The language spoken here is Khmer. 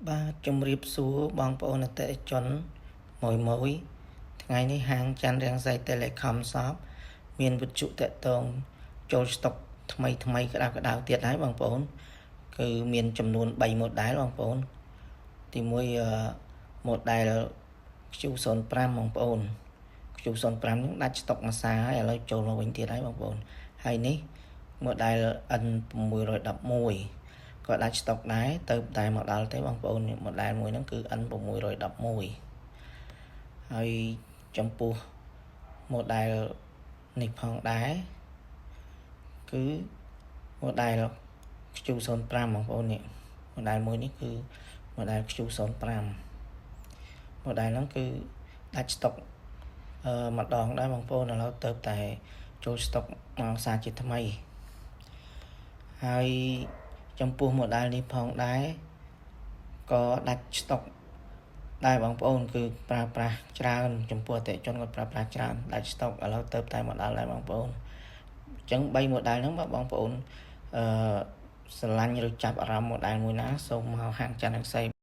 បាទជំរាបសួរបងប្អូនអតិថិជនមួយមួយថ្ងៃនេះហាងច័ន្ទរាំងសី Telecom Shop មានវិទ្យុតាក់ទងចូលស្តុកថ្មីថ្មីក្តៅក្តៅទៀតហើយបងប្អូនគឺមានចំនួន3 model បងប្អូនទី1 model Q05 បងប្អូន Q05 ហ្នឹងដាច់ស្តុកមួយសាហើយឥឡូវចូលមកវិញទៀតហើយបងប្អូនហើយនេះ model N611 ក៏ដាច់ស្តុកដែរទៅតែមកដល់ទេបងប្អូន model មួយហ្នឹងគឺ N611 ហើយចំពោះ model នេះផងដែរគឺ model Q05 បងប្អូននេះ model មួយនេះគឺ model Q05 model ហ្នឹងគឺដាច់ស្តុកអឺម្ដងដែរបងប្អូនឥឡូវទៅតែចូលស្តុកមកសារជាថ្មីហើយចំពោះ model នេះផងដែរក៏ដាច់ស្តុកដែរបងប្អូនគឺប្រើប្រាស់ច្រើនចំពោះអតិថិជនគាត់ប្រើប្រាស់ច្រើនដាច់ស្តុកឥឡូវទៅតែមកដល់ដែរបងប្អូនអញ្ចឹង3 model ហ្នឹងបងប្អូនអឺស្រឡាញ់ឬចាប់អារម្មណ៍ model មួយណាសូមមកហាងច័ន្ទរង្សី។